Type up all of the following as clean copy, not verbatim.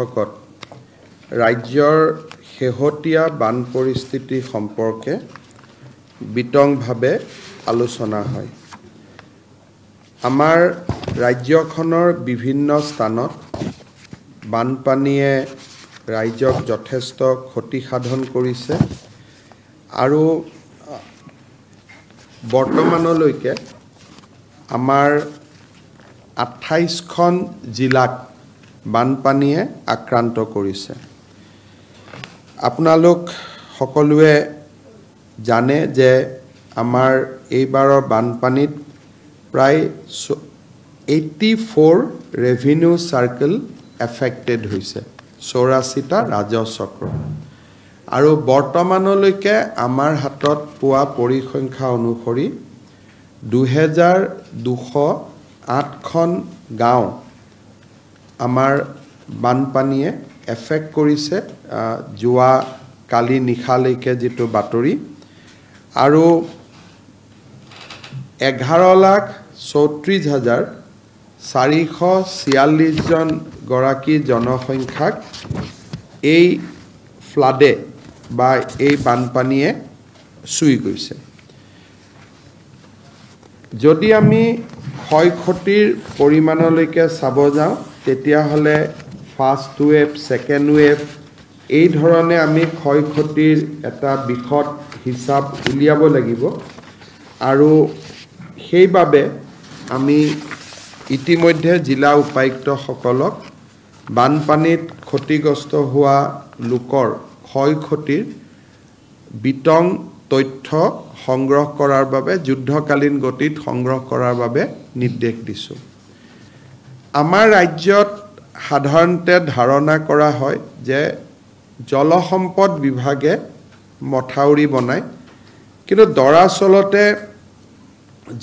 বৈঠকত ৰাজ্যৰ শেহতীয়া বান পৰিস্থিতি সম্পৰ্কে বিতংভাৱে আলোচনা হয়। আমাৰ ৰাজ্যখনৰ বিভিন্ন স্থানত বানপানীয়ে ৰাইজক যথেষ্ট ক্ষতি সাধন কৰিছে আৰু বৰ্তমানলৈকে আমাৰ 28খন জিলাক বানপানীয়ে আক্ৰান্ত কৰিছে। আপোনালোক সকলোৱে জানে যে আমাৰ এইবাৰৰ বানপানীত প্ৰায় 84 ৰেভিনিউ চাৰ্কেল এফেক্টেড হৈছে, 84টা ৰাজহ চক্ৰ। আৰু বৰ্তমানলৈকে আমাৰ হাতত পোৱা পৰিসংখ্যা অনুসৰি 2208খন গাঁও আমাৰ বানপানীয়ে এফেক্ট কৰিছে যোৱা কালি নিশালৈকে যিটো বাতৰি, আৰু 11,34,446 জন গৰাকী জনসংখ্যাক এই ফ্লাডে বা এই বানপানীয়ে চুই গৈছে। যদি আমি ক্ষয় ক্ষতিৰ পৰিমাণলৈকে চাব যাওঁ, তেতিয়াহ'লে ফাৰ্ষ্ট ৱেভ, ছেকেণ্ড ৱেভ এই ধৰণে আমি ক্ষয় ক্ষতিৰ এটা বিশদ হিচাপ উলিয়াব লাগিব। আৰু সেইবাবে আমি ইতিমধ্যে জিলা উপায়ুক্তসকলক বানপানীত ক্ষতিগ্ৰস্ত হোৱা লোকৰ ক্ষয় ক্ষতিৰ বিতং তথ্য সংগ্ৰহ কৰাৰ বাবে, যুদ্ধকালীন গতিত সংগ্ৰহ কৰাৰ বাবে নিৰ্দেশ দিছোঁ। আমাৰ ৰাজ্যত সাধাৰণতে ধাৰণা কৰা হয় যে জলসম্পদ বিভাগে মথাউৰি বনায়, কিন্তু দৰাচলতে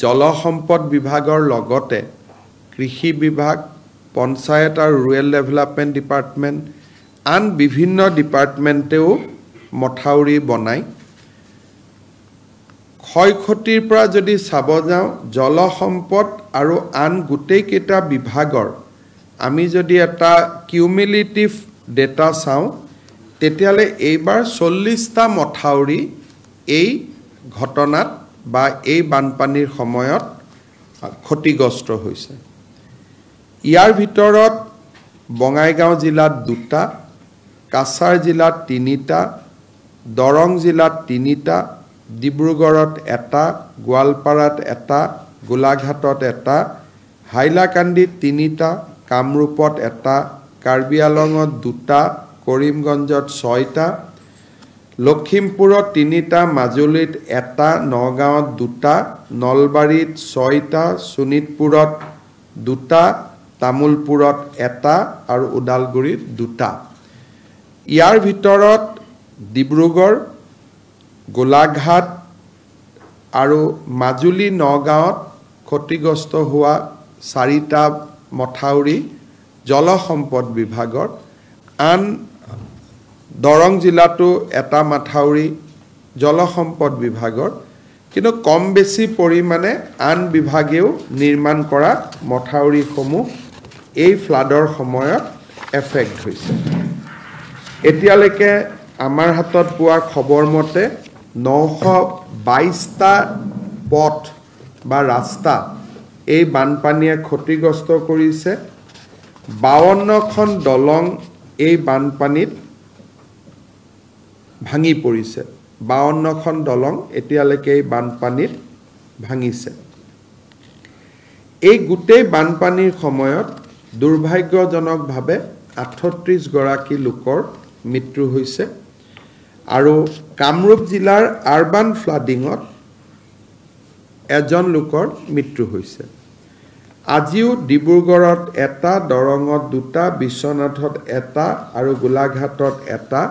জলসম্পদ বিভাগৰ লগতে কৃষি বিভাগ, পঞ্চায়ত আৰু ৰুৰেল ডেভেলপমেণ্ট ডিপাৰ্টমেণ্ট, আন বিভিন্ন ডিপাৰ্টমেণ্টেও মথাউৰি বনায়। ক্ষয় ক্ষতিৰ পৰা যদি চাব যাওঁ, জলসম্পদ আৰু আন গোটেইকেইটা বিভাগৰ আমি যদি এটা কিউমিলেটিভ ডেটা চাওঁ, তেতিয়াহ'লে এইবাৰ 40টা মথাউৰি এই ঘটনাত বা এই বানপানীৰ সময়ত ক্ষতিগ্ৰস্ত হৈছে। ইয়াৰ ভিতৰত বঙাইগাঁও জিলাত 2টা, কাছাৰ জিলাত 3টা, দৰং জিলাত 3টা, ডিব্ৰুগড়ত 1টা, গোৱালপাৰাত 1টা, গোলাঘাটত 1টা, হাইলাকান্দিত 3টা, কামৰূপত 1টা, কাৰ্বি আলঙত 2টা, কৰিমগঞ্জত 6টা, লখিমপুৰত 3টা, মাজুলীত 1টা, নগাঁৱত 2টা, নলবাৰীত 6টা, শোণিতপুৰত 2টা, তামোলপুৰত 1টা আৰু ওদালগুৰিত 2টা। ইয়াৰ ভিতৰত ডিব্ৰুগড়, গোলাঘাট আৰু মাজুলী, নগাঁৱত ক্ষতিগ্ৰস্ত হোৱা 4টা মথাউৰি জলসম্পদ বিভাগৰ, আন দৰং জিলাতো 1টা মথাউৰি জলসম্পদ বিভাগৰ, কিন্তু কম বেছি পৰিমাণে আন বিভাগেও নিৰ্মাণ কৰা মথাউৰিসমূহ এই ফ্লাডৰ সময়ত এফেক্ট হৈছে। এতিয়ালৈকে আমাৰ হাতত পোৱা খবৰ মতে 922টা পথ বা ৰাস্তা এই বানপানীয়ে ক্ষতিগ্ৰস্ত কৰিছে। 52খন দলং এই বানপানীত ভাঙি পৰিছে। 52খন দলং এতিয়ালৈকে এই বানপানীত ভাঙিছে। এই গোটেই বানপানীৰ সময়ত দুৰ্ভাগ্যজনকভাৱে 38 গৰাকী লোকৰ মৃত্যু হৈছে আৰু কামৰূপ জিলাৰ আৰবান ফ্লাডিঙত এজন লোকৰ মৃত্যু হৈছে। আজিও ডিব্ৰুগড়ত 1টা, দৰঙত 2টা, বিশ্বনাথত 1টা আৰু গোলাঘাটত 1টা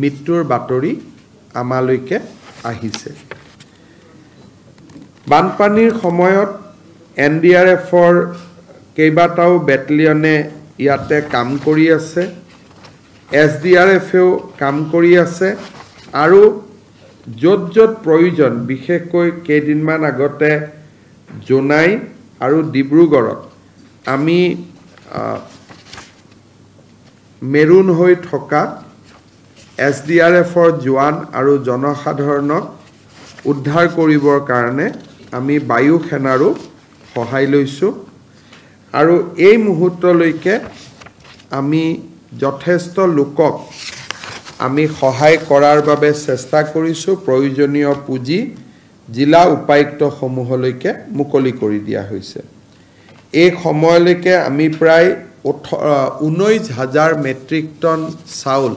মৃত্যুৰ বাতৰি আমালৈকে আহিছে। বানপানীৰ সময়ত এন ডি আৰ এফৰ কেইবাটাও বেটেলিয়নে ইয়াতে কাম কৰি আছে, এছ ডি আৰ এফেও কাম কৰি আছে আৰু য'ত য'ত প্ৰয়োজন, বিশেষকৈ কেইদিনমান আগতে জোনাই আৰু ডিব্ৰুগড়ত আমি মেৰুণ হৈ থকা এছ ডি আৰ এফৰ জোৱান আৰু জনসাধাৰণক উদ্ধাৰ কৰিবৰ কাৰণে আমি বায়ু সেনাৰো সহায় লৈছোঁ। আৰু এই মুহূৰ্তলৈকে আমি যথেষ্ট লোকক আমি সহায় কৰাৰ বাবে চেষ্টা কৰিছোঁ। প্ৰয়োজনীয় পুঁজি জিলা উপায়ুক্তসমূহলৈকে মুকলি কৰি দিয়া হৈছে। এই সময়লৈকে আমি প্ৰায় 19,000 মেট্ৰিক টন চাউল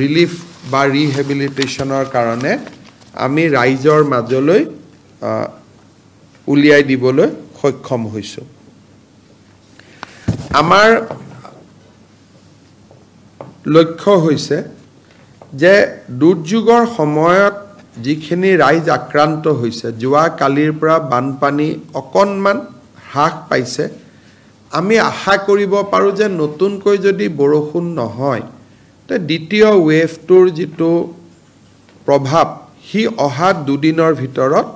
ৰিলিফ বা ৰিহেবিলিটেশ্যনৰ কাৰণে আমি ৰাইজৰ মাজলৈ উলিয়াই দিবলৈ সক্ষম হৈছোঁ। আমাৰ লক্ষ্য হৈছে যে দুৰ্যোগৰ সময়ত যিখিনি ৰাইজ আক্ৰান্ত হৈছে, যোৱা কালিৰ পৰা বানপানী অকণমান হ্ৰাস পাইছে, আমি আশা কৰিব পাৰোঁ যে নতুনকৈ যদি বৰষুণ নহয় তে দ্বিতীয় ৱেভটোৰ যিটো প্ৰভাৱ সি অহা দুদিনৰ ভিতৰত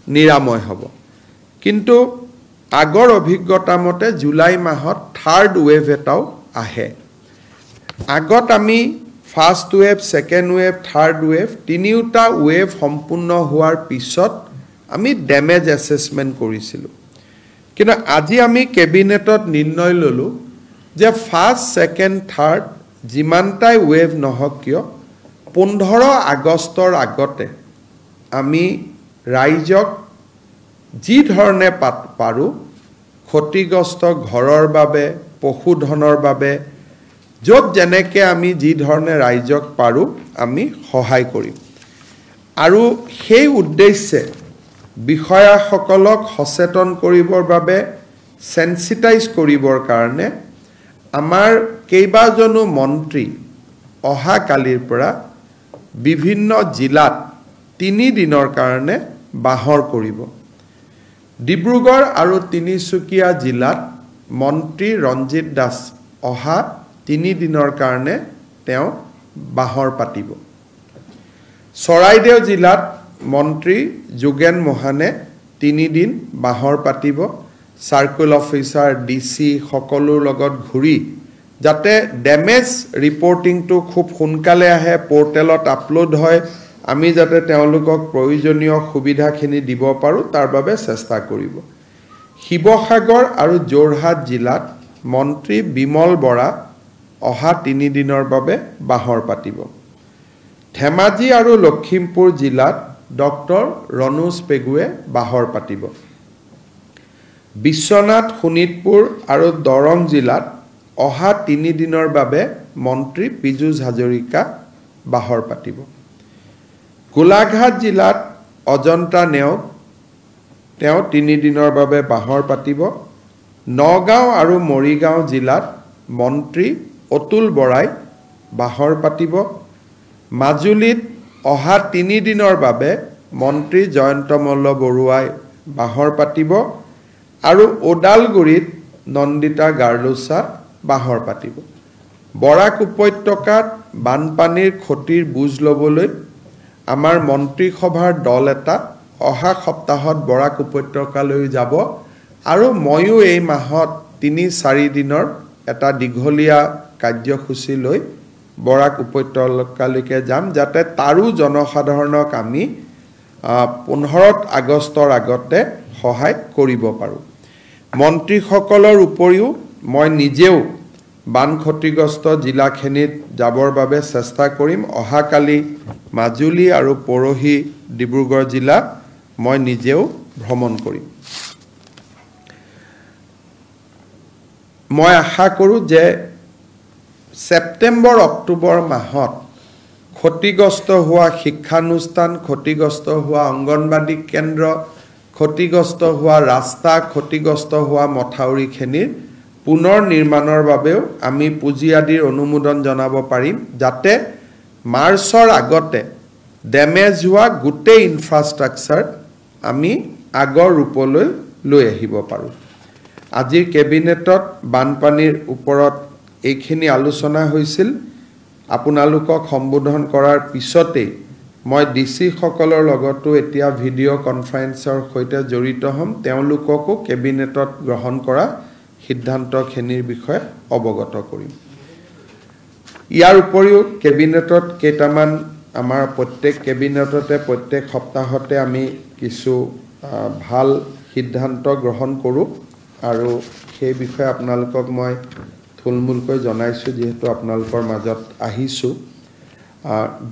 নিৰাময় হ'ব। কিন্তু আগৰ অভিজ্ঞতা মতে জুলাই মাহত থাৰ্ড ৱেভ এটাও আহে। আগত আমি first wave, second wave, third wave তিনিওটা ৱেভ সম্পূৰ্ণ হোৱাৰ পিছত আমি ডেমেজ এছেছমেণ্ট কৰিছিলোঁ। কিন্তু আজি আমি কেবিনেটত নিৰ্ণয় ল'লোঁ যে ফাৰ্ষ্ট, ছেকেণ্ড, থাৰ্ড যিমানটাই ৱেভ নহওক কিয় 15 আগষ্টৰ আগতে আমি ৰাইজক যি ধৰণে পাৰোঁ ক্ষতিগ্ৰস্ত ঘৰৰ বাবে, পশুধনৰ বাবে, য'ত যেনেকৈ আমি যি ধৰণে ৰাইজক পাৰোঁ আমি সহায় কৰিম। আৰু সেই উদ্দেশ্যে বিষয়াসকলক সচেতন কৰিবৰ বাবে, চেঞ্চিটাইজ কৰিবৰ কাৰণে আমাৰ কেইবাজনো মন্ত্ৰী অহাকালিৰ পৰা বিভিন্ন জিলাত 3 দিনৰ কাৰণে বাহৰ কৰিব। ডিব্ৰুগড় আৰু তিনিচুকীয়া জিলাত মন্ত্ৰী ৰঞ্জিত দাস অহা 3 দিনৰ কাৰণে তেওঁ বাহৰ পাতিব। চৰাইদেউ জিলাত মন্ত্ৰী যোগেন মোহনে 3 দিন বাহৰ পাতিব। চাৰ্কুল অফিচাৰ, ডি চি সকলোৰ লগত ঘূৰি যাতে ডেমেজ ৰিপৰ্টিংটো খুব সোনকালে আহে, পৰ্টেলত আপলোড হয়, আমি যাতে তেওঁলোকক প্ৰয়োজনীয় সুবিধাখিনি দিব পাৰোঁ তাৰ বাবে চেষ্টা কৰিব। শিৱসাগৰ আৰু যোৰহাট জিলাত মন্ত্ৰী বিমল বৰা অহা 3 দিনৰ বাবে বাহৰ পাতিব। ধেমাজি আৰু লখিমপুৰ জিলাত ডক্টৰ ৰণোজ পেগুৱে বাহৰ পাতিব। বিশ্বনাথ, শোণিতপুৰ আৰু দৰং জিলাত অহা 3 দিনৰ বাবে মন্ত্ৰী পীযুষ হাজৰিকা বাহৰ পাতিব। গোলাঘাট জিলাত অজন্তা নেওগ তেওঁ 3 দিনৰ বাবে বাহৰ পাতিব। নগাঁও আৰু মৰিগাঁও জিলাত মন্ত্ৰী অতুল বৰাই বাহৰ পাতিব। মাজুলীত অহা 3 দিনৰ বাবে মন্ত্ৰী জয়ন্ত মল্ল বৰুৱাই বাহৰ পাতিব আৰু ওদালগুৰিত নন্দিতা গাৰ্লোচা বাহৰ পাতিব। বৰাক উপত্যকাত বানপানীৰ ক্ষতিৰ বুজ ল'বলৈ আমাৰ মন্ত্ৰীসভাৰ দল এটা অহা সপ্তাহত বৰাক উপত্যকালৈ যাব আৰু ময়ো এই মাহত 3-4 দিনৰ এটা দীঘলীয়া কাৰ্যসূচী লৈ বৰাক উপত্যকালৈকে যাম, যাতে তাৰো জনসাধাৰণক আমি 15 আগষ্টৰ আগতে সহায় কৰিব পাৰোঁ। মন্ত্ৰীসকলৰ উপৰিও মই নিজেও বান ক্ষতিগ্ৰস্ত জিলাখিনিত যাবৰ বাবে চেষ্টা কৰিম। অহাকালি মাজুলী আৰু পৰহি ডিব্ৰুগড় জিলা মই নিজেও ভ্ৰমণ কৰিম। মই আশা কৰোঁ যে ছেপ্টেম্বৰ অক্টোবৰ মাহত ক্ষতিগ্ৰস্ত হোৱা শিক্ষানুষ্ঠান, ক্ষতিগ্ৰস্ত হোৱা অংগনবাড়ী কেন্দ্ৰ, ক্ষতিগ্ৰস্ত হোৱা ৰাস্তা, ক্ষতিগ্ৰস্ত হোৱা মথাউৰিখিনিৰ পুনৰ নিৰ্মাণৰ বাবেও আমি পুঁজি আদিৰ অনুমোদন জনাব পাৰিম, যাতে মাৰ্চৰ আগতে ডেমেজ হোৱা গোটেই ইনফ্ৰাষ্ট্ৰাকচাৰ আমি আগৰ ৰূপলৈ লৈ আহিব পাৰোঁ। আজিৰ কেবিনেটত বানপানীৰ ওপৰত এইখিনি আলোচনা হৈছিল। আপোনালোকক সম্বোধন কৰাৰ পিছতেই মই ডি চিসকলৰ লগতো এতিয়া ভিডিঅ' কনফাৰেন্সৰ সৈতে জড়িত হ'ম, তেওঁলোককো কেবিনেটত গ্ৰহণ কৰা সিদ্ধান্তখিনিৰ বিষয়ে অৱগত কৰিম। ইয়াৰ উপৰিও কেবিনেটত কেইটামান আমাৰ প্ৰত্যেক কেবিনেটতে প্ৰত্যেক সপ্তাহতে আমি কিছু ভাল সিদ্ধান্ত গ্ৰহণ কৰোঁ আৰু সেই বিষয়ে আপোনালোকক মই থুলমূলকৈ জনাইছোঁ, যিহেতু আপোনালোকৰ মাজত আহিছোঁ।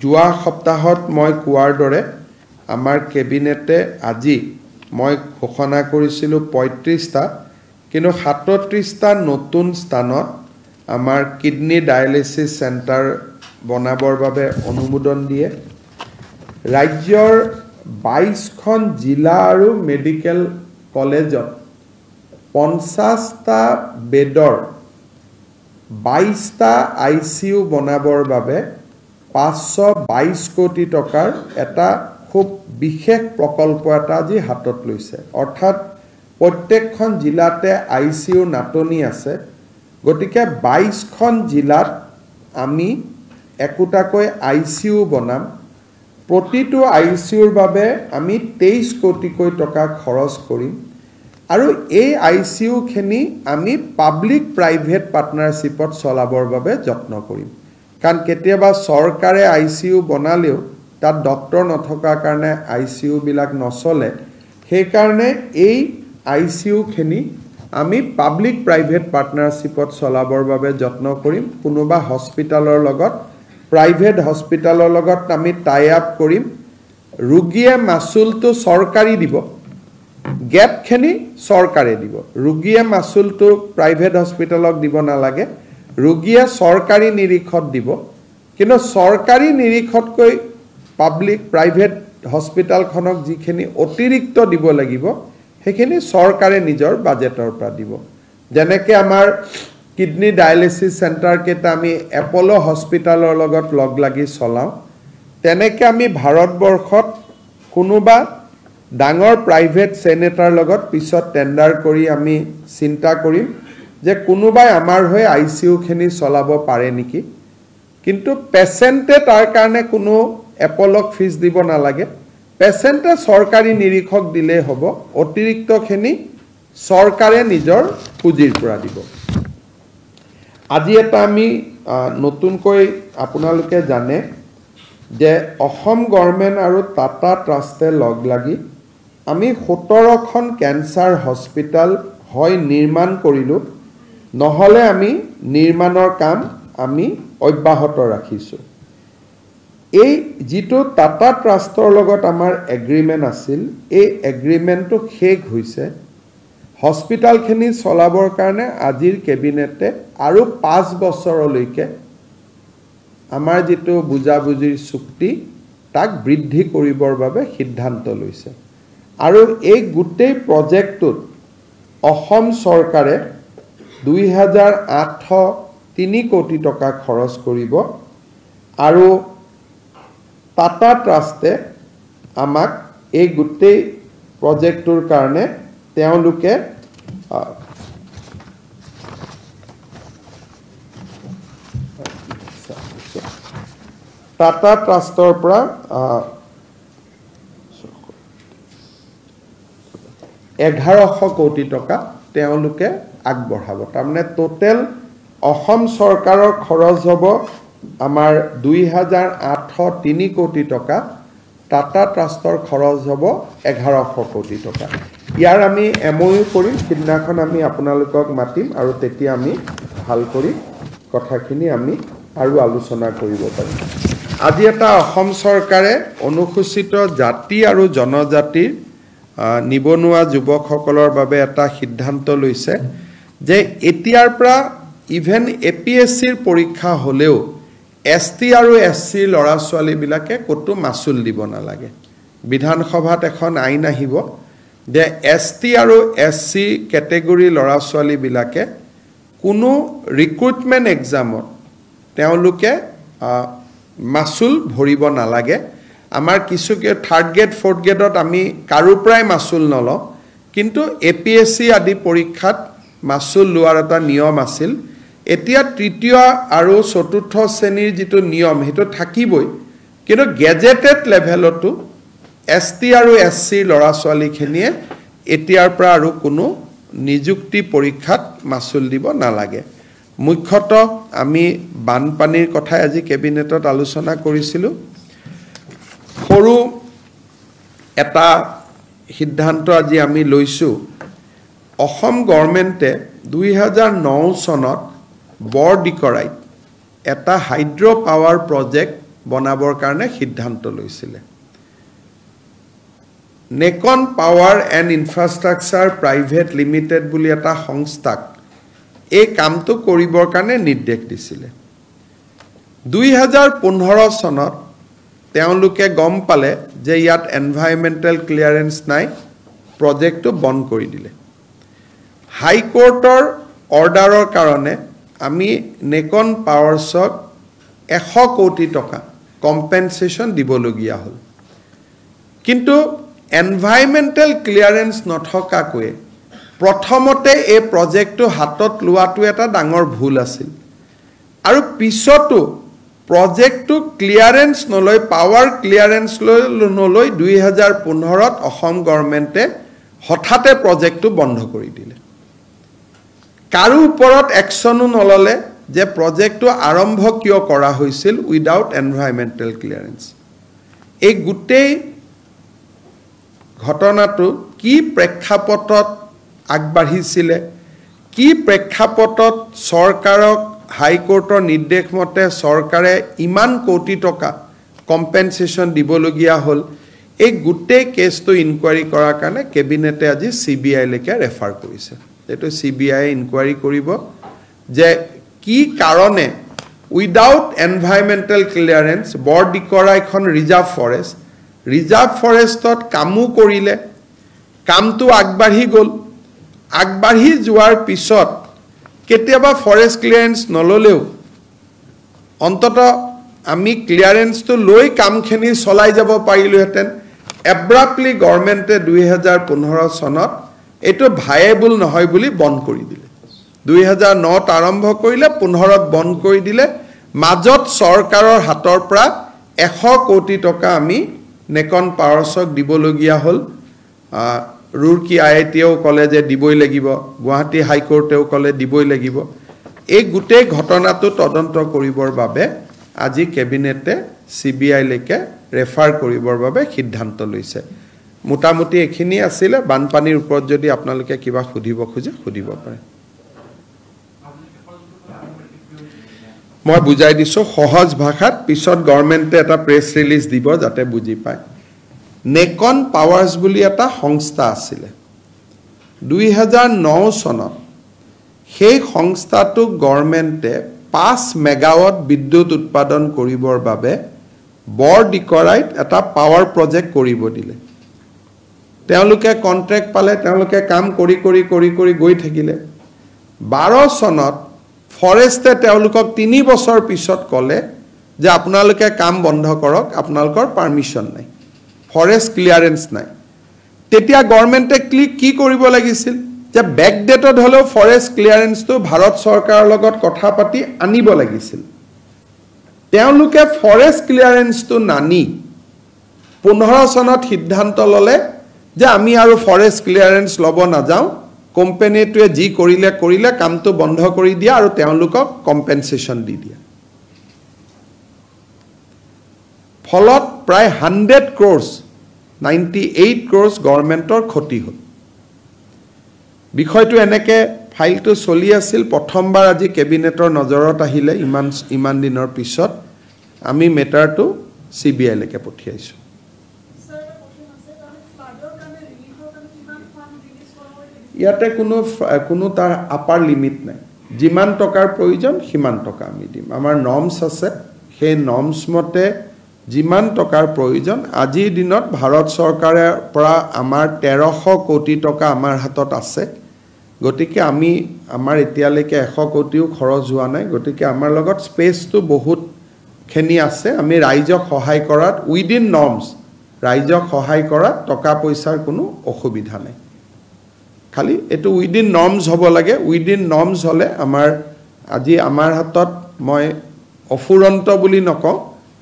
যোৱা সপ্তাহত মই কোৱাৰ দৰে আমাৰ কেবিনেটে আজি মই ঘোষণা কৰিছিলোঁ 35টা, কিন্তু 37টা নতুন স্থানত আমাৰ কিডনী ডায়েলিচিছ চেণ্টাৰ বনাবৰ বাবে অনুমোদন দিয়ে। ৰাজ্যৰ 22খন জিলা আৰু মেডিকেল কলেজত 50টা বেডৰ 22টা ICU বনাবৰ বাবে 522 কোটি টকাৰ এটা খুব বিশেষ প্ৰকল্প এটা আজি হাতত লৈছে। অৰ্থাৎ প্ৰত্যেকখন জিলাতে ICU নাটনি আছে, গতিকে 22খন জিলাত আমি একোটাকৈ ICU বনাম। প্ৰতিটো ICUৰ বাবে আমি 23 কোটিকৈ টকা খৰচ কৰিম আৰু এই ICUখিনি আমি পাব্লিক প্ৰাইভেট পাৰ্টনাৰশ্বিপত চলাবৰ বাবে যত্ন কৰিম। কাৰণ কেতিয়াবা চৰকাৰে ICU বনালেও তাত ডক্তৰ নথকাৰ কাৰণে ICUবিলাক নচলে, সেইকাৰণে এই ICUখিনি আমি পাব্লিক প্ৰাইভেট পাৰ্টনাৰশ্বিপত চলাবৰ বাবে যত্ন কৰিম। কোনোবা হস্পিটেলৰ লগত, প্ৰাইভেট হস্পিটেলৰ লগত আমি টাই আপ কৰিম। ৰোগীয়ে মাচুলটো চৰকাৰী দিব, গেপখিনি চৰকাৰে দিব। ৰোগীয়ে মাচুলটো প্ৰাইভেট হস্পিটেলক দিব নালাগে, ৰোগীয়ে চৰকাৰী নিৰীক্ষত দিব। কিন্তু চৰকাৰী নিৰীক্ষতকৈ পাব্লিক প্ৰাইভেট হস্পিটেলখনক যিখিনি অতিৰিক্ত দিব লাগিব সেইখিনি চৰকাৰে নিজৰ বাজেটৰ পৰা দিব। যেনেকৈ আমাৰ কিডনী ডায়েলিচিছ চেণ্টাৰকেইটা আমি এপল' হস্পিটেলৰ লগত লগ লাগি চলাওঁ, তেনেকৈ আমি ভাৰতবৰ্ষত কোনোবা ডাঙৰ প্ৰাইভেট চেনেটাৰ লগত পিছত টেণ্ডাৰ কৰি আমি চিন্তা কৰিম যে কোনোবাই আমাৰ হৈ ICUখিনি চলাব পাৰে নেকি। কিন্তু পেচেণ্টে তাৰ কাৰণে কোনো এপলক ফিজ দিব নালাগে, পেচেণ্টে চৰকাৰী নিৰীক্ষক দিলেই হ'ব, অতিৰিক্তখিনি চৰকাৰে নিজৰ পুঁজিৰ পৰা দিব। আজি এটা আমি নতুনকৈ আপোনালোকে জানে যে অসম গভৰ্ণমেণ্ট আৰু টাটা ট্ৰাষ্টে লগ লাগি আমি 17খন কেঞ্চাৰ হস্পিটেল হয় নিৰ্মাণ কৰিলোঁ, নহ'লে আমি নিৰ্মাণৰ কাম আমি অব্যাহত ৰাখিছোঁ। এই যিটো টাটা ট্ৰাষ্টৰ লগত আমাৰ এগ্ৰিমেণ্ট আছিল, এই এগ্ৰিমেণ্টটো শেষ হৈছে। হস্পিটেলখিনি চলাবৰ কাৰণে আজিৰ কেবিনেটে আৰু 5 বছৰলৈকে আমাৰ যিটো বুজাবুজিৰ চুক্তি তাক বৃদ্ধি কৰিবৰ বাবে সিদ্ধান্ত লৈছে। আৰু এই গোটেই প্ৰজেক্টটোত অসম চৰকাৰে 2803 কোটি টকা খৰচ কৰিব আৰু টাটা ট্ৰাষ্টে আমাক এই গোটেই প্ৰজেক্টটোৰ কাৰণে তেওঁলোকে টাটা ট্ৰাষ্টৰ পৰা 1100 কোটি টকা তেওঁলোকে আগবঢ়াব। তাৰমানে টোটেল অসম চৰকাৰৰ খৰচ হ'ব আমাৰ 2803 কোটি টকা, টাটা ট্ৰাষ্টৰ খৰচ হ'ব 1100 কোটি টকা। ইয়াৰ আমি MOU কৰিম, সিদিনাখন আমি আপোনালোকক মাতিম আৰু তেতিয়া আমি ভাল কৰি কথাখিনি আমি আৰু আলোচনা কৰিব পাৰিম। আজি এটা অসম চৰকাৰে অনুসূচিত জাতি আৰু জনজাতিৰ নিবনুৱা যুৱকসকলৰ বাবে এটা সিদ্ধান্ত লৈছে যে এতিয়াৰ পৰা ইভেন APSCৰ পৰীক্ষা হ'লেও ST আৰু SCৰ ল'ৰা ছোৱালীবিলাকে ক'তো মাচুল দিব নালাগে। বিধানসভাত এখন আইন আহিব যে ST আৰু SC কেটেগৰীৰ ল'ৰা ছোৱালীবিলাকে কোনো ৰিক্ৰুটমেণ্ট এক্সামত তেওঁলোকে মাচুল ভৰিব নালাগে। আমাৰ কিছু থাৰ্ড গ্ৰেড ফ'ৰ্থ গ্ৰেডত আমি কাৰো পৰাই মাচুল নলওঁ, কিন্তু APSC আদি পৰীক্ষাত মাচুল লোৱাৰ এটা নিয়ম আছিল। এতিয়া তৃতীয় আৰু চতুৰ্থ শ্ৰেণীৰ যিটো নিয়ম সেইটো থাকিবই, কিন্তু গেজেটেড লেভেলতো ST আৰু SCৰ ল'ৰা ছোৱালীখিনিয়ে এতিয়াৰ পৰা আৰু কোনো নিযুক্তি পৰীক্ষাত মাচুল দিব নালাগে। মুখ্যতঃ আমি বানপানীৰ কথাই আজি কেবিনেটত আলোচনা কৰিছিলোঁ। সৰু এটা সিদ্ধান্ত আজি আমি লৈছোঁ। অসম গভৰ্ণমেণ্টে 2009 চনত বৰদিকৰাইত এটা হাইড্ৰ' পাৱাৰ প্ৰজেক্ট বনাবৰ কাৰণে সিদ্ধান্ত লৈছিলে। Necon power and infrastructure private limited বুলি এটা সংস্থাক এই কামটো কৰিবৰ কাৰণে নিৰ্দেশ দিছিলে। 2015 চনত তেওঁলোকে গম পালে যে ইয়াত এনভাইৰমেণ্টেল ক্লিয়াৰেঞ্চ নাই, প্ৰজেক্টটো বন্ধ কৰি দিলে। হাইকোৰ্টৰ অৰ্ডাৰৰ কাৰণে আমি নেকন পাৱাৰ্ছক 100 কোটি টকা কম্পেনচেশ্যন দিবলগীয়া হ'ল। কিন্তু এনভাইৰমেণ্টেল ক্লিয়াৰেঞ্চ নথকাকৈয়ে প্ৰথমতে এই প্ৰজেক্টটো হাতত লোৱাটো এটা ডাঙৰ ভুল আছিল আৰু পিছতো প্ৰজেক্টটো ক্লিয়াৰেঞ্চ নলৈ, পাৱাৰ ক্লিয়াৰেঞ্চ লৈ নলৈ 2015ত অসম গভৰ্ণমেণ্টে হঠাতে প্ৰজেক্টটো বন্ধ কৰি দিলে। কাৰো ওপৰত একশ্যনো নল'লে যে প্ৰজেক্টটো আৰম্ভ কিয় কৰা হৈছিল উইদাউট এনভাইৰমেণ্টেল ক্লিয়াৰেঞ্চ। এই গোটেই ঘটনাটো কি প্ৰেক্ষাপটত আগবাঢ়িছিলে, কি প্ৰেক্ষাপটত চৰকাৰক হাইকোৰ্টৰ নিৰ্দেশ মতে চৰকাৰে ইমান কোটি টকা কম্পেনচেশ্যন দিবলগীয়া হ'ল, এই গোটেই কেছটো ইনকুৱাৰী কৰাৰ কাৰণে কেবিনেটে আজি চি বি আইলৈকে ৰেফাৰ কৰিছে। এইটো চি বি আই ইনকুৱাৰী কৰিব যে কি কাৰণে উইদাউট এনভাইৰমেণ্টেল ক্লিয়াৰেঞ্চ বৰদিকৰা এখন ৰিজাৰ্ভ ফৰেষ্ট, ৰিজাৰ্ভ ফৰেষ্টত কামো কৰিলে, কামটো আগবাঢ়ি গ'ল, আগবাঢ়ি যোৱাৰ পিছত কেতিয়াবা ফৰেষ্ট ক্লিয়াৰেঞ্চ নল'লেও অন্ততঃ আমি ক্লিয়াৰেঞ্চটো লৈ কামখিনি চলাই যাব পাৰিলোহেঁতেন। এব্ৰাপ্টলি গভৰ্ণমেণ্টে 2015 চনত এইটো ভায়েবল নহয় বুলি বন্ধ কৰি দিলে। 2009ত আৰম্ভ কৰিলে, 15ত বন্ধ কৰি দিলে। মাজত চৰকাৰৰ হাতৰ পৰা 100 কোটি টকা আমি নেকন পাৱাৰ্ছক দিবলগীয়া হ'ল। ৰুৰকি আই আই টিয়েও ক'লে যে দিবই লাগিব, গুৱাহাটী হাইকোৰ্টেও ক'লে দিবই লাগিব। এই গোটেই ঘটনাটো তদন্ত কৰিবৰ বাবে আজি কেবিনেটে চি বি আইলৈকে ৰেফাৰ কৰিবৰ বাবে সিদ্ধান্ত লৈছে। মোটামুটি এইখিনি আছিলে। বানপানীৰ ওপৰত যদি আপোনালোকে কিবা সুধিব খোজে সুধিব পাৰে। মই বুজাই দিছোঁ সহজ ভাষাত, পিছত গভৰ্ণমেণ্টে এটা প্ৰেছ ৰিলিজ দিব যাতে বুজি পায়। নেকন পাৱাৰ্ছ বুলি এটা সংস্থা আছিলে 2009 চনত। সেই সংস্থাটোক গভৰ্ণমেণ্টে 5 মেগাৱাট বিদ্যুৎ উৎপাদন কৰিবৰ বাবে বৰদিকৰাইত এটা পাৱাৰ প্ৰজেক্ট কৰিব দিলে। তেওঁলোকে কণ্ট্ৰেক্ট পালে, তেওঁলোকে কাম কৰি কৰি কৰি কৰি গৈ থাকিলে। 12 চনত ফৰেষ্টে তেওঁলোকক 3 বছৰ পিছত ক'লে যে আপোনালোকে কাম বন্ধ কৰক, আপোনালোকৰ পাৰ্মিশ্যন নাই, ফৰেষ্ট ক্লিয়াৰেঞ্চ নাই। তেতিয়া গভৰ্ণমেণ্টে কি কৰিব লাগিছিল যে বেকডেটত হ'লেও ফৰেষ্ট ক্লিয়াৰেঞ্চটো ভাৰত চৰকাৰৰ লগত কথা পাতি আনিব লাগিছিল। তেওঁলোকে ফৰেষ্ট ক্লিয়াৰেঞ্চটো নানি 15 চনত সিদ্ধান্ত ল'লে যে আমি আৰু ফৰেষ্ট ক্লিয়াৰেঞ্চ ল'ব নাযাওঁ, কোম্পানীটোৱে যি কৰিলে কৰিলে, কামটো বন্ধ কৰি দিয়া আৰু তেওঁলোকক কম্পেনচেশ্যন দি দিয়া। ফলত প্ৰায় 100 ক্ৰ'ৰ্ছ, 98 ক্ৰ'ৰ্ছ গভৰ্ণমেণ্টৰ ক্ষতি হ'ল। বিষয়টো এনেকৈ ফাইলটো চলি আছিল। প্ৰথমবাৰ আজি কেবিনেটৰ নজৰত আহিলে ইমান দিনৰ পিছত। আমি মেটাৰটো চি বি আইলৈকে পঠিয়াইছোঁ। ইয়াতে কোনো তাৰ আপাৰ লিমিট নাই, যিমান টকাৰ প্ৰয়োজন সিমান টকা আমি দিম। আমাৰ নৰ্মছ আছে, সেই নৰ্মছ মতে যিমান টকাৰ প্ৰয়োজন। আজিৰ দিনত ভাৰত চৰকাৰৰ পৰা আমাৰ 1300 কোটি টকা আমাৰ হাতত আছে। গতিকে আমি আমাৰ এতিয়ালৈকে 100 কোটিও খৰচ হোৱা নাই, গতিকে আমাৰ লগত স্পেচটো বহুতখিনি আছে। আমি ৰাইজক সহায় কৰাত উইদিন নৰ্মছ ৰাইজক সহায় কৰাত টকা পইচাৰ কোনো অসুবিধা নাই। খালি এইটো উইদিন নৰ্মছ হ'ব লাগে। উইদিন নৰ্মছ হ'লে আমাৰ আজি আমাৰ হাতত মই অফুৰন্ত বুলি নকওঁ,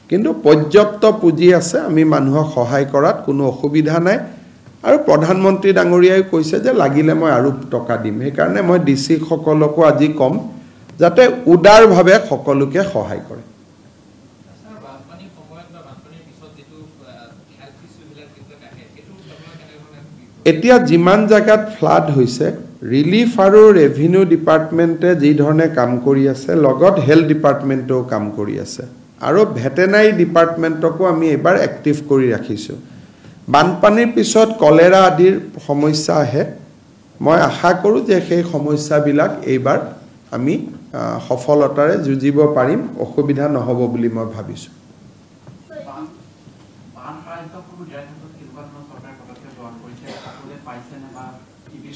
কিন্তু পৰ্যাপ্ত পুঁজি আছে। আমি মানুহক সহায় কৰাত কোনো অসুবিধা নাই। আৰু প্ৰধানমন্ত্ৰী ডাঙৰীয়াই কৈছে যে লাগিলে মই আৰু টকা দিম। সেইকাৰণে মই ডি চিসকলকো আজি ক'ম যাতে উদাৰভাৱে সকলোকে সহায় কৰে। এতিয়া যিমান জেগাত ফ্লাড হৈছে, ৰিলিফ আৰু ৰেভিনিউ ডিপাৰ্টমেণ্টে যি ধৰণে কাম কৰি আছে, লগত হেল্থ ডিপাৰ্টমেণ্টেও কাম কৰি আছে, আৰু ভেটেনাৰী ডিপাৰ্টমেণ্টকো আমি এইবাৰ এক্টিভ কৰি ৰাখিছোঁ। বানপানীৰ পিছত কলেৰা আদিৰ সমস্যা আহে, মই আশা কৰোঁ যে সেই সমস্যাবিলাক এইবাৰ আমি সফলতাৰে যুঁজিব পাৰিম, অসুবিধা নহ'ব বুলি মই ভাবিছোঁ।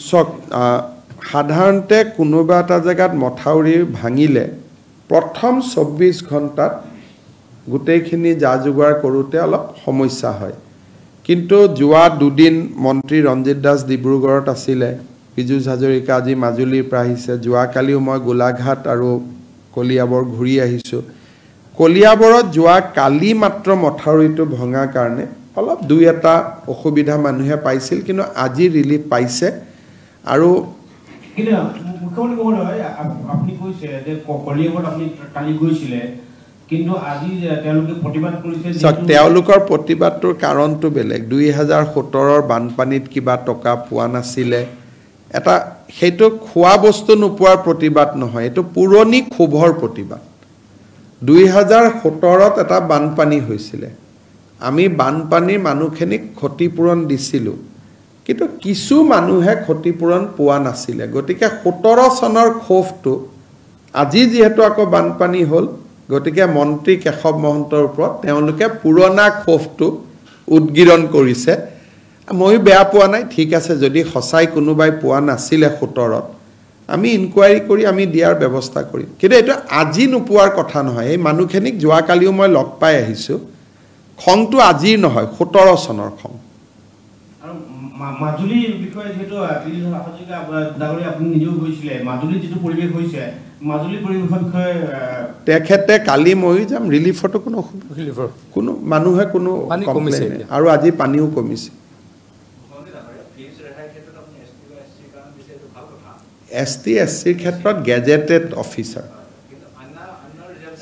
চাওক, সাধাৰণতে কোনোবা এটা জেগাত মথাউৰি ভাঙিলে প্ৰথম 24 ঘণ্টাত গোটেইখিনি যা যোগাৰ কৰোঁতে অলপ সমস্যা হয়। কিন্তু যোৱা দুদিন মন্ত্ৰী ৰঞ্জিত দাস ডিব্ৰুগড়ত আছিলে, পীযুষ হাজৰিকা আজি মাজুলীৰ পৰা আহিছে, যোৱাকালিও মই গোলাঘাট আৰু কলিয়াবৰ ঘূৰি আহিছোঁ। কলিয়াবৰত যোৱা কালি মাত্ৰ মথাউৰিটো ভঙাৰ কাৰণে অলপ দুই এটা অসুবিধা মানুহে পাইছিল, কিন্তু আজি ৰিলিফ পাইছে। আৰু মুখ্যমন্ত্ৰী মহোদয়, আপুনি কৈছে যে কলিয়াবৰত আপুনি কালি গৈছিলে, কিন্তু আজি তেওঁলোকে প্ৰতিবাদ কৰিছে। তেওঁলোকৰ প্ৰতিবাদটোৰ কাৰণটো বেলেগ। 2017 বানপানীত কিবা টকা পোৱা নাছিলে, এটা সেইটো খোৱা বস্তু নোপোৱাৰ প্ৰতিবাদ নহয়, এইটো পুৰণি ক্ষোভৰ প্ৰতিবাদ। 2017 এটা বানপানী হৈছিলে, আমি বানপানীৰ মানুহখিনিক ক্ষতিপূৰণ দিছিলোঁ, কিন্তু কিছু মানুহে ক্ষতিপূৰণ পোৱা নাছিলে। গতিকে 17 চনৰ ক্ষোভটো আজি যিহেতু আকৌ বানপানী হ'ল, গতিকে মন্ত্ৰী কেশৱ মহন্তৰ ওপৰত তেওঁলোকে পুৰণা ক্ষোভটো উদ্গীৰণ কৰিছে। ময়ো বেয়া পোৱা নাই, ঠিক আছে, যদি সঁচাই কোনোবাই পোৱা নাছিলে 17ত, আমি ইনকুৱাৰী কৰি আমি দিয়াৰ ব্যৱস্থা কৰিম। কিন্তু এইটো আজি নোপোৱাৰ কথা নহয়। এই মানুহখিনিক যোৱাকালিও মই লগ পাই আহিছোঁ। খংটো আজিৰ নহয়, 17 চনৰ খং। আৰু মাজুলীৰ বিষয়ে যিহেতু ডাঙৰীয়া আপুনি নিজেও গৈছিলে, মাজুলীৰ যিটো পৰিৱেশ হৈছে, মাজুলীৰ পৰিৱেশৰ বিষয়ে তেখেতে কালি ময়ো যাম। ৰিলিফতো কোনো কোনো মানুহে কোনো কমপ্লেইন নাই, আৰু আজি পানীও কমিছে। এছ টি এছ চিৰ ক্ষেত্ৰত গেজেটেড অফিচাৰ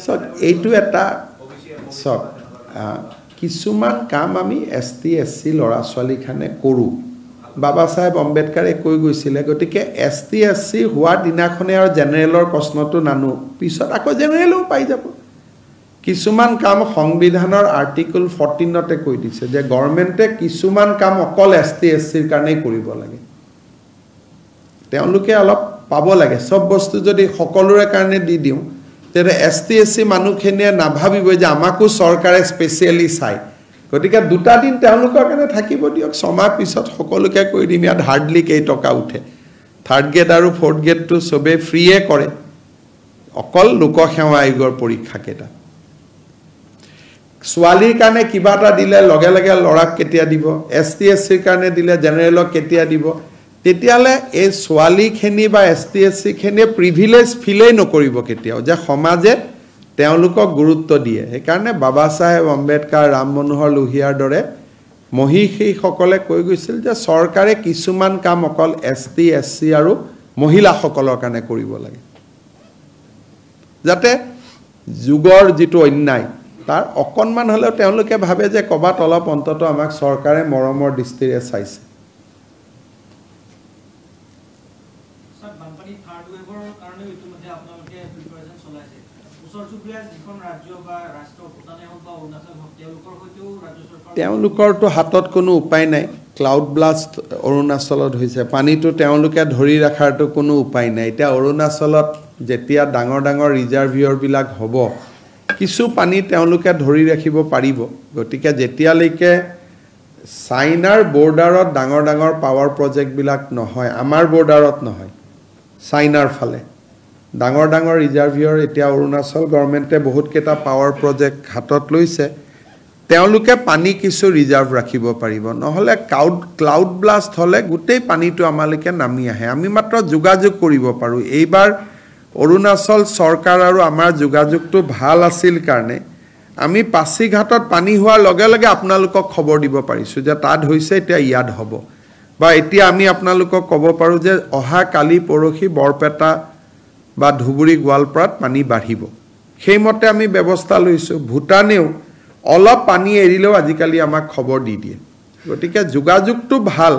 চাওক, এইটো এটা চাওক, কিছুমান কাম আমি এছ টি এছ চি ল'ৰা ছোৱালীখানে কৰোঁ। বাবা চাহেব আম্বেদকাৰে কৈ গৈছিলে, গতিকে এছ টি এছ চি হোৱাৰ দিনাখনে আৰু জেনেৰেলৰ প্ৰশ্নটো নানো, পিছত আকৌ জেনেৰেলেও পাই যাব। কিছুমান কাম সংবিধানৰ আৰ্টিকল 14তে কৈ দিছে যে গভৰ্ণমেণ্টে কিছুমান কাম অকল এছ টি এছ চিৰ কাৰণেই কৰিব লাগে, তেওঁলোকে অলপ পাব লাগে। চব বস্তু যদি সকলোৰে কাৰণে দি দিওঁ, তেতিয়া এছ টি এছ চি মানুহখিনিয়ে নাভাবিব যে আমাকো চৰকাৰে স্পেচিয়েলি চায়। গতিকে দুটা দিন তেওঁলোকৰ কাৰণে থাকিব দিয়ক, ছমাহ পিছত সকলোকে কৰি দিম। ইয়াত হাৰ্ডলি কেই টকা উঠে, থাৰ্ড গ্ৰেড আৰু ফ'ৰ্থ গ্ৰেডটো চবেই ফ্ৰীয়ে কৰে, অকল লোকসেৱা আয়োগৰ পৰীক্ষাকেইটা। ছোৱালীৰ কাৰণে কিবা এটা দিলে লগে লগে ল'ৰাক কেতিয়া দিব, এছ টি এছ চিৰ কাৰণে দিলে জেনেৰেলক কেতিয়া দিব? তেতিয়াহ'লে এই ছোৱালীখিনি বা এছ টি এছ চিখিনিয়ে প্ৰিভিলেজ ফিলেই নকৰিব কেতিয়াও যে সমাজে তেওঁলোকক গুৰুত্ব দিয়ে। সেইকাৰণে বাবা চাহেব আম্বেদকাৰ, ৰাম মনোহৰ লোহিয়াৰ দৰে মহিষীসকলে কৈ গৈছিল যে চৰকাৰে কিছুমান কাম অকল এছ টি এছ চি আৰু মহিলাসকলৰ কাৰণে কৰিব লাগে, যাতে যুগৰ যিটো অন্যায় তাৰ অকণমান হ'লেও তেওঁলোকে ভাবে যে ক'ৰবাত অলপ অন্ততঃ আমাক চৰকাৰে মৰমৰ দৃষ্টিৰে চাইছে। তেওঁলোকৰতো হাতত কোনো উপায় নাই। ক্লাউড ব্লাষ্ট অৰুণাচলত হৈছে, পানীটো তেওঁলোকে ধৰি ৰখাৰতো কোনো উপায় নাই। এতিয়া অৰুণাচলত যেতিয়া ডাঙৰ ডাঙৰ ৰিজাৰ্ভিয়ৰবিলাক হ'ব, কিছু পানী তেওঁলোকে ধৰি ৰাখিব পাৰিব। গতিকে যেতিয়ালৈকে চাইনাৰ বৰ্ডাৰত ডাঙৰ ডাঙৰ পাৱাৰ প্ৰজেক্টবিলাক নহয়, আমাৰ বৰ্ডাৰত নহয়, চাইনাৰ ফালে ডাঙৰ ডাঙৰ ৰিজাৰ্ভিয়ৰ, এতিয়া অৰুণাচল গভৰ্ণমেণ্টে বহুতকেইটা পাৱাৰ প্ৰজেক্ট হাতত লৈছে, তেওঁলোকে পানী কিছু ৰিজাৰ্ভ ৰাখিব পাৰিব। নহ'লে ক্লাউড ব্লাষ্ট হ'লে গোটেই পানীটো আমালৈকে নামি আহে, আমি মাত্ৰ যোগাযোগ কৰিব পাৰোঁ। এইবাৰ অৰুণাচল চৰকাৰ আৰু আমাৰ যোগাযোগটো ভাল আছিল কাৰণে আমি পাছিঘাটত পানী হোৱাৰ লগে লগে আপোনালোকক খবৰ দিব পাৰিছোঁ যে তাত হৈছে, এতিয়া ইয়াত হ'ব। বা এতিয়া আমি আপোনালোকক ক'ব পাৰোঁ যে অহা কালি পৰহি বৰপেটা বা ধুবুৰী গোৱালপাৰাত পানী বাঢ়িব। সেইমতে আমি ব্যৱস্থা লৈছোঁ। ভূটানেও অলপ পানী এৰিলেও আজিকালি আমাক খবৰ দি দিয়ে। গতিকে যোগাযোগটো ভাল,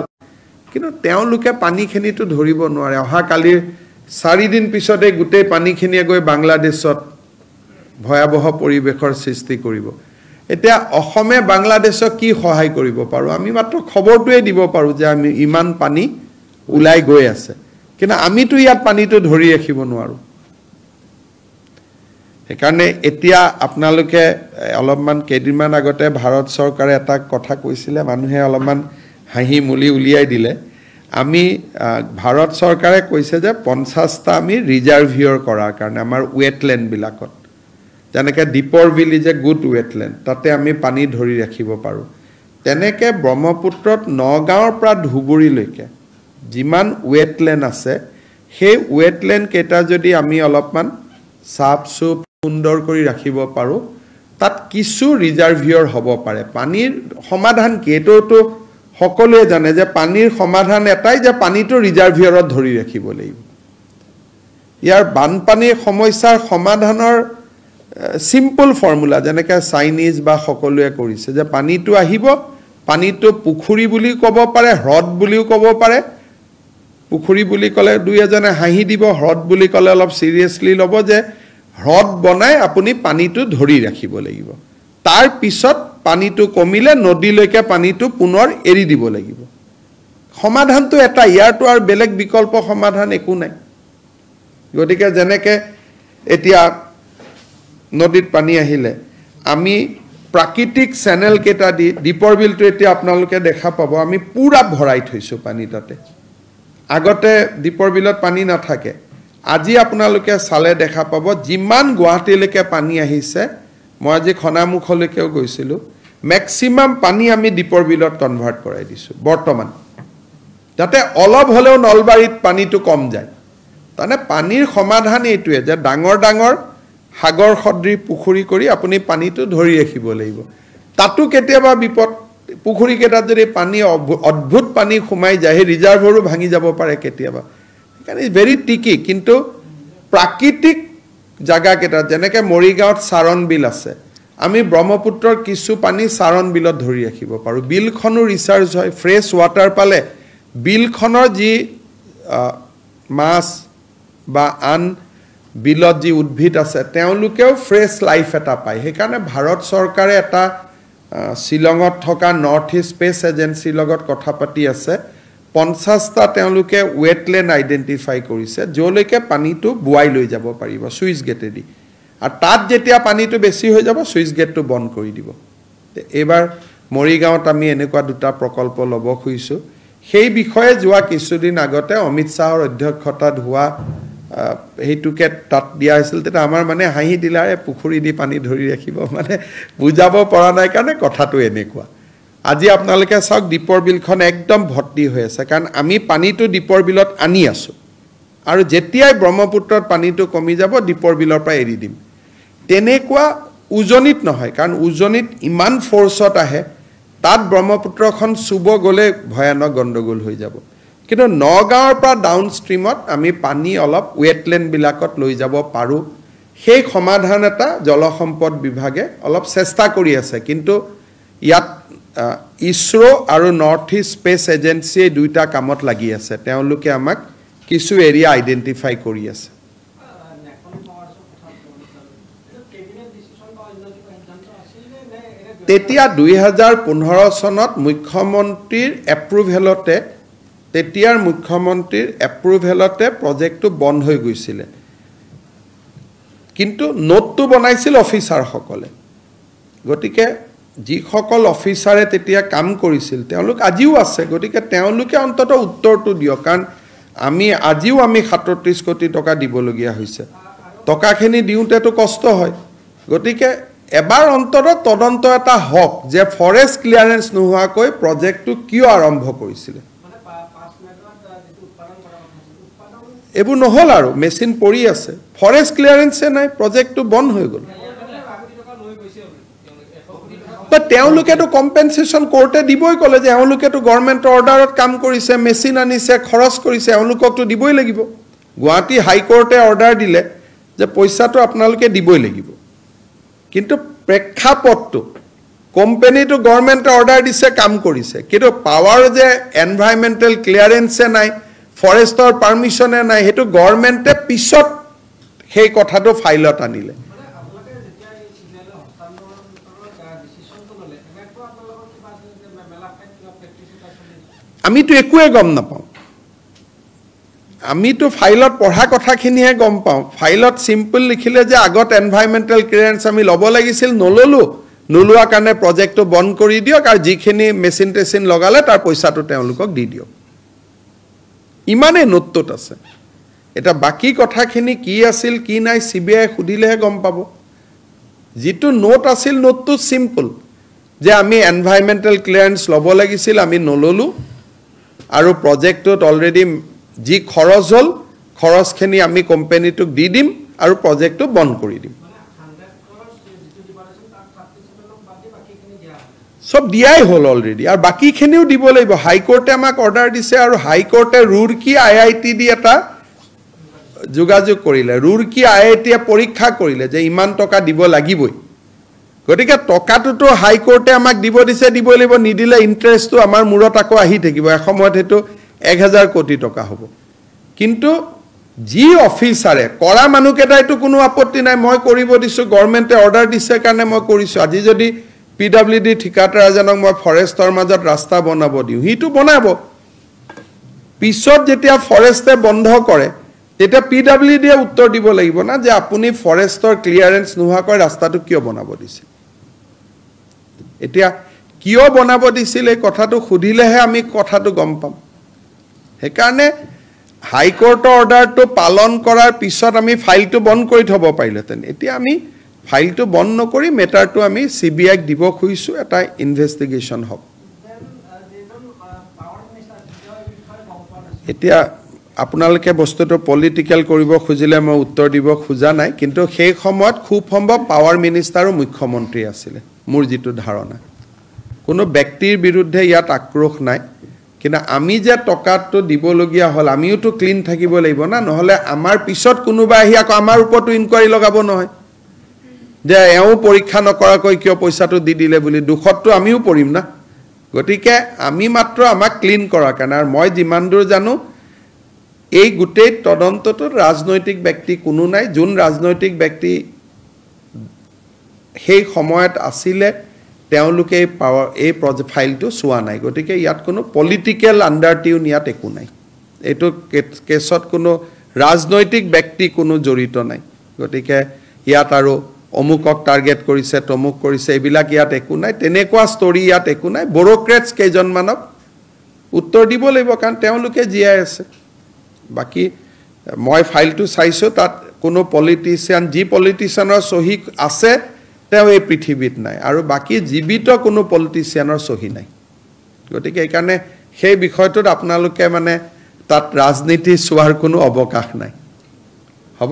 কিন্তু তেওঁলোকে পানীখিনিতো ধৰিব নোৱাৰে। অহাকালিৰ 4 দিন পিছতে গোটেই পানীখিনিয়ে গৈ বাংলাদেশত ভয়াৱহ পৰিৱেশৰ সৃষ্টি কৰিব। এতিয়া অসমে বাংলাদেশক কি সহায় কৰিব পাৰোঁ? আমি মাত্ৰ খবৰটোৱে দিব পাৰোঁ যে আমি ইমান পানী ওলাই গৈ আছে, কিন্তু আমিতো ইয়াত পানীটো ধৰি ৰাখিব নোৱাৰোঁ। সেইকাৰণে এতিয়া আপোনালোকে অলপমান কেইদিনমান আগতে ভাৰত চৰকাৰে এটা কথা কৈছিলে, মানুহে অলপমান হাঁহি মুলি উলিয়াই দিলে। আমি ভাৰত চৰকাৰে কৈছে যে 50টা আমি ৰিজাৰ্ভিয়ৰ কৰাৰ কাৰণে আমাৰ ৱেটলেণ্ডবিলাকত, যেনেকৈ দীপৰ বিল is a good wetland, তাতে আমি পানী ধৰি ৰাখিব পাৰোঁ, তেনেকৈ ব্ৰহ্মপুত্ৰত নগাঁৱৰ পৰা ধুবুৰীলৈকে যিমান ৱেটলেণ্ড আছে, সেই ৱেটলেণ্ড কেইটা যদি আমি অলপমান চাফ চুপ সুন্দৰ কৰি ৰাখিব পাৰোঁ, তাত কিছু ৰিজাৰ্ভিয়ৰ হ'ব পাৰে। পানীৰ সমাধান কি, এইটোতো সকলোৱে জানে যে পানীৰ সমাধান এটাই যে পানীটো ৰিজাৰ্ভিয়ৰত ধৰি ৰাখিব লাগিব। ইয়াৰ বানপানীৰ সমস্যাৰ সমাধানৰ চিম্পল ফৰ্মুলা, যেনেকৈ চাইনিজ বা সকলোৱে কৰিছে যে পানীটো আহিব, পানীটো পুখুৰী বুলিও ক'ব পাৰে, হ্ৰদ বুলিও ক'ব পাৰে। পুখুৰী বুলি ক'লে দুই এজনে হাঁহি দিব, হ্ৰদ বুলি ক'লে অলপ চিৰিয়াছলি ল'ব, যে হ্ৰদ বনাই আপুনি পানীটো ধৰি ৰাখিব লাগিব। তাৰ পিছত পানীটো কমিলে নদীলৈকে পানীটো পুনৰ এৰি দিব লাগিব। সমাধানটো এটা, ইয়াৰতো আৰু বেলেগ বিকল্প সমাধান একো নাই। গতিকে যেনেকৈ এতিয়া নদীত পানী আহিলে আমি প্ৰাকৃতিক চেনেল কেইটা দি, দীপৰ বিলটো এতিয়া আপোনালোকে দেখা পাব, আমি পূৰা ভৰাই থৈছোঁ পানী তাতে। আগতে দীপৰ বিলত পানী নাথাকে। আজি আপোনালোকে চালে দেখা পাব যিমান গুৱাহাটীলৈকে পানী আহিছে, মই আজি খনামুখলৈকেও গৈছিলোঁ, মেক্সিমাম পানী আমি দীপৰ বিলত কনভাৰ্ট কৰাই দিছোঁ বৰ্তমান, যাতে অলপ হ'লেও নলবাৰীত পানীটো কম যায়। তাৰমানে পানীৰ সমাধান এইটোৱে যে ডাঙৰ ডাঙৰ সাগৰ সদৃশ পুখুৰী কৰি আপুনি পানীটো ধৰি ৰাখিব লাগিব। তাতো কেতিয়াবা বিপদ, পুখুৰীকেইটাত যদি পানী অদ্ভুত পানী সোমাই যায়, সেই ৰিজাৰ্ভৰো ভাঙি যাব পাৰে কেতিয়াবা। সেইকাৰণে ভেৰি ট্ৰিকি। কিন্তু প্ৰাকৃতিক জাগাকেইটাত, যেনেকৈ মৰিগাঁৱত চাৰণ বিল আছে, আমি ব্ৰহ্মপুত্ৰৰ কিছু পানী চাৰণ বিলত ধৰি ৰাখিব পাৰোঁ। বিলখনো ৰিচাৰ্জ হয়, ফ্ৰেছ ৱাটাৰ পালে বিলখনৰ যি মাছ বা আন বিলত যি উদ্ভিদ আছে, তেওঁলোকেও ফ্ৰেছ লাইফ এটা পায়। সেইকাৰণে ভাৰত চৰকাৰে এটা শ্বিলঙত থকা নৰ্থ ইষ্ট স্পেচ এজেঞ্চিৰ লগত কথা পাতি আছে। 50টা তেওঁলোকে ৱেটলেণ্ড আইডেণ্টিফাই কৰিছে, য'লৈকে পানীটো বোৱাই লৈ যাব পাৰিব ছুইচ গেটেদি, আৰু তাত যেতিয়া পানীটো বেছি হৈ যাব, ছুইচ গেটটো বন্ধ কৰি দিব। এইবাৰ মৰিগাঁৱত আমি এনেকুৱা দুটা প্ৰকল্প ল'ব খুজিছোঁ। সেই বিষয়ে যোৱা কিছুদিন আগতে অমিত শ্বাহৰ অধ্যক্ষতাত হোৱা সেইটোকে তাত দিয়া হৈছিল। তেতিয়া আমাৰ মানে হাঁহি দিলে, আৰে পুখুৰী দি পানী ধৰি ৰাখিব, মানে বুজাব পৰা নাই কাৰণে কথাটো এনেকুৱা। আজি আপোনালোকে চাওক, দীপৰ বিলখন একদম ভৰ্তি হৈ আছে, কাৰণ আমি পানীটো দীপৰ বিলত আনি আছোঁ আৰু যেতিয়াই ব্ৰহ্মপুত্ৰত পানীটো কমি যাব, দীপৰ বিলৰ পৰা এৰি দিম। তেনেকুৱা উজনিত নহয়, কাৰণ উজনিত ইমান ফ'ৰ্চত আহে, তাত ব্ৰহ্মপুত্ৰখন চুব গ'লে ভয়ানক গণ্ডগোল হৈ যাব। কিন্তু নগাঁৱৰ পৰা ডাউন ষ্ট্ৰীমত আমি পানী অলপ ৱেটলেণ্ডবিলাকত লৈ যাব পাৰোঁ। সেই সমাধান এটা জলসম্পদ বিভাগে অলপ চেষ্টা কৰি আছে। কিন্তু ইয়াত ইছৰ' আৰু নৰ্থ ইষ্ট স্পেচ এজেঞ্চিয়ে দুইটা কামত লাগি আছে। তেওঁলোকে আমাক কিছু এৰিয়া আইডেণ্টিফাই কৰি আছে। নেকন পাৱাৰ্ছৰ কথা ক'ব, এইটো কেবিনেট ডিচিশ্যন বা অন্য কিবা সিদ্ধান্ত আছিল নে নে এনে তেতিয়া 2015 চনত মুখ্যমন্ত্ৰীৰ এপ্ৰুভেলতে, তেতিয়াৰ মুখ্যমন্ত্ৰীৰ এপ্ৰুভেলতে প্ৰজেক্টটো বন্ধ হৈ গৈছিলে। কিন্তু নোটটো বনাইছিল অফিচাৰসকলে। গতিকে যিসকল অফিচাৰে তেতিয়া কাম কৰিছিল, তেওঁলোক আজিও আছে। গতিকে তেওঁলোকে অন্ততঃ উত্তৰটো দিয়ক, কাৰণ আমি আজিও আমি 37 কোটি টকা দিবলগীয়া হৈছে। টকাখিনি দিওঁতেতো কষ্ট হয়। গতিকে এবাৰ অন্ততঃ তদন্ত এটা হওক যে ফৰেষ্ট ক্লিয়াৰেঞ্চ নোহোৱাকৈ প্ৰজেক্টটো কিয় আৰম্ভ কৰিছিলে। মানে 5 মেগাৱাট যিটো উৎপাদন কৰা কথা আছিল, উৎপাদন এইবোৰ নহ'ল আৰু মেচিন পৰি আছে, ফৰেষ্ট ক্লিয়াৰেঞ্চে নাই, প্ৰজেক্টটো বন্ধ হৈ গ'ল। কোটি টকা লৈ গৈছে তেওঁলোকে, 100 কোটি টকা। বা তেওঁলোকেতো কম্পেনচেশ্যন কোৰ্টে দিবই, ক'লে যে এওঁলোকেতো গভৰ্ণমেণ্টৰ অৰ্ডাৰত কাম কৰিছে, মেচিন আনিছে, খৰচ কৰিছে, এওঁলোককতো দিবই লাগিব। গুৱাহাটী হাইকোৰ্টে অৰ্ডাৰ দিলে যে পইচাটো আপোনালোকে দিবই লাগিব। কিন্তু প্ৰেক্ষাপটটো কোম্পানীটো গভৰ্ণমেণ্টে অৰ্ডাৰ দিছে, কাম কৰিছে, কিন্তু পাৱাৰ যে এনভাইৰমেণ্টেল ক্লিয়াৰেঞ্চে নাই, ফৰেষ্টৰ পাৰ্মিশ্যনে নাই, সেইটো গভৰ্ণমেণ্টে পিছত সেই কথাটো ফাইলত আনিলে। আমিতো একোৱে গম নাপাওঁ, আমিতো ফাইলত পঢ়া কথাখিনিহে গম পাওঁ। ফাইলত চিম্পল লিখিলে যে আগত এনভাইৰমেণ্টেল ক্লিয়াৰেঞ্চ আমি ল'ব লাগিছিল, নল'লোঁ, নোলোৱা কাৰণে প্ৰজেক্টটো বন্ধ কৰি দিয়ক আৰু যিখিনি মেচিন টেচিন লগালে তাৰ পইচাটো তেওঁলোকক দি দিয়ক, ইমানেই নোটটোত আছে। এতিয়া বাকী কথাখিনি কি আছিল কি নাই চি বি আই সুধিলেহে গম পাব। যিটো নোট আছিল নোটটো চিম্পল যে আমি এনভাইৰমেণ্টেল ক্লিয়াৰেঞ্চ ল'ব লাগিছিল, আমি নল'লোঁ, আৰু প্ৰজেক্টটোত অলৰেডি যি খৰচ হ'ল খৰচখিনি আমি কোম্পানীটোক দি দিম আৰু প্ৰজেক্টটো বন্ধ কৰি দিম। চব দিয়াই হ'ল অলৰেডি আৰু বাকীখিনিও দিব লাগিব। হাইকোৰ্টে আমাক অৰ্ডাৰ দিছে আৰু হাইকোৰ্টে ৰুৰকি আই I T দি এটা যোগাযোগ কৰিলে, ৰুৰকি আই আই টিয়ে পৰীক্ষা কৰিলে যে ইমান টকা দিব লাগিবই। গতিকে টকাটোতো হাইকোৰ্টে আমাক দিব দিছে, দিবই লাগিব, নিদিলে ইণ্টাৰেষ্টটো আমাৰ মূৰত আকৌ আহি থাকিব, এসময়ত সেইটো 1000 কোটি টকা হ'ব। কিন্তু যি অফিচাৰে কৰা মানুহকেইটাইতো কোনো আপত্তি নাই, মই কৰিব দিছোঁ, গভৰ্ণমেণ্টে অৰ্ডাৰ দিছে কাৰণে মই কৰিছোঁ। আজি যদি পি ডাব্লিউ ডি ঠিকাদাৰ এজনক মই ফৰেষ্টৰ মাজত ৰাস্তা বনাব দিওঁ, সিটো বনাব, পিছত যেতিয়া ফৰেষ্টে বন্ধ কৰে তেতিয়া পি ডাব্লিউ ডিয়ে উত্তৰ দিব লাগিব না যে আপুনি ফৰেষ্টৰ ক্লিয়াৰেঞ্চ নোহোৱাকৈ ৰাস্তাটো কিয় বনাব দিছিল। এতিয়া কিয় বনাব দিছিল এই কথাটো সুধিলেহে আমি কথাটো গম পাম। সেইকাৰণে হাইকোৰ্টৰ অৰ্ডাৰটো পালন কৰাৰ পিছত আমি ফাইলটো বন্ধ কৰি থ'ব পাৰিলোহেঁতেন। এতিয়া আমি ফাইলটো বন্ধ নকৰি মেটাৰটো আমি চি বি আইক দিব খুজিছোঁ, এটা ইনভেষ্টিগেশ্যন হওক। এতিয়া আপোনালোকে বস্তুটো পলিটিকেল কৰিব খুজিলে মই উত্তৰ দিব খোজা নাই, কিন্তু সেই সময়ত খুব সম্ভৱ পাৱাৰ মিনিষ্টাৰো মুখ্যমন্ত্ৰী আছিলে, মোৰ যিটো ধাৰণা। কোনো ব্যক্তিৰ বিৰুদ্ধে ইয়াত আক্ৰোশ নাই, কিন্তু আমি যে টকাটো দিবলগীয়া হ'ল আমিওতো ক্লিন থাকিব লাগিব না, নহ'লে আমাৰ পিছত কোনোবা আহি আকৌ আমাৰ ওপৰতো ইনকুৱাৰী লগাব নহয় যে এওঁ পৰীক্ষা নকৰাকৈ কিয় পইচাটো দি দিলে বুলি, দুখততো আমিও পৰিম না। গতিকে আমি মাত্ৰ আমাক ক্লিন কৰাৰ কাৰণে, আৰু মই যিমান দূৰ জানো এই গোটেই তদন্তটোত ৰাজনৈতিক ব্যক্তি কোনো নাই। যোন ৰাজনৈতিক ব্যক্তি সেই সময়ত আছিলে তেওঁলোকে এই পাৱাৰ এই ফাইলটো চোৱা নাই, গতিকে ইয়াত কোনো পলিটিকেল আণ্ডাৰটিউন ইয়াত একো নাই, এইটো কেছত কোনো ৰাজনৈতিক ব্যক্তি কোনো জড়িত নাই। গতিকে ইয়াত আৰু অমুকক টাৰ্গেট কৰিছে তমুক কৰিছে এইবিলাক ইয়াত একো নাই, তেনেকুৱা ষ্টৰী ইয়াত একো নাই। ব্যুৰ'ক্ৰেটছ কেইজনমানক উত্তৰ দিব লাগিব, কাৰণ তেওঁলোকে জীয়াই আছে। বাকী মই ফাইলটো চাইছোঁ, তাত কোনো পলিটিচিয়ান, যি পলিটিচিয়ানৰ চহী আছে তেওঁ এই পৃথিৱীত নাই, আৰু বাকী জীৱিত কোনো পলিটিচিয়ানৰ চহী নাই। গতিকে সেইকাৰণে সেই বিষয়টোত আপোনালোকে মানে তাত ৰাজনীতি চোৱাৰ কোনো অৱকাশ নাই। হ'ব।